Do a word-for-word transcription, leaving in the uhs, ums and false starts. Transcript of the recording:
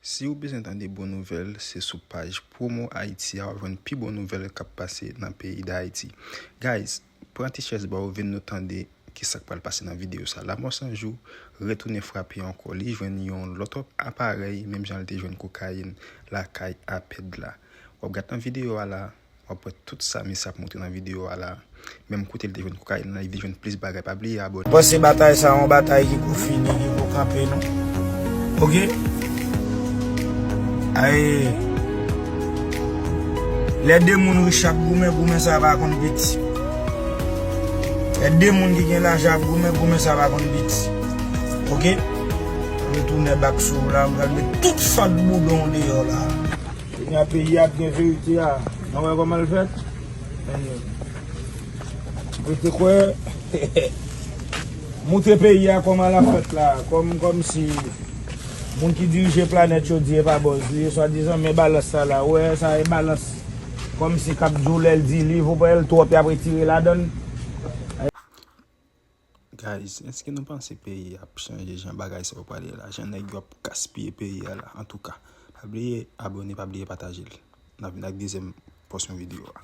Si w bezwen tande bon nouvèl, se sou paj Promo Haiti a w ap jwenn pi bon nouvèl k ap pase nan peyi Dayiti. Guys, pran ti chèz ba w, vin nou tande ki sa k pral pase nan videyo sa. Lanmò San Jou retounen frape ankò. Li jwenn yon lòt aparèy, menm jan l te jwenn kokayin lakay Apèd la. W ap gad nan videyo a la. W ap wè tout sa misye ap montre nan videyo a la. Menm kote l te jwenn kokayin lan, li vin jwenn plis bagay. Pa bliye abòne. Panse batay sa yon batay ki pou fini, ki pou kanpe non. Oke? Ay. Lè de moun rich ap goumen, goumen sa pa konn piti. Lè de moun ki gen lajan ap goumen, goumen sa pa konn piti. Oke? Retounen bak sou w la, m pral met tout sòt boudon w deyò la. Kounye a peyi a ap gen verite a. Nou wè kòman l fèt? Rete kwè. Montre peyi a kòman l ap fèt la. Kòm, kòm si moun ki dirije planèt yo di e pa bòz li ye, swadizan, men balans sa la. Ou wè, sa e balans. Kòm si k ap di w lè l di liv, ou wè l twòp, y ap retire ladan l. Guys, èske nou panse peyi a ap chanje jan bagay sa yo prale la? Jan nèg yo ap gaspiye peyi a la? Antouka, pa bliye abòne, pa bliye pataje l. N ap vin ak dezyèm pòsyon videyo a.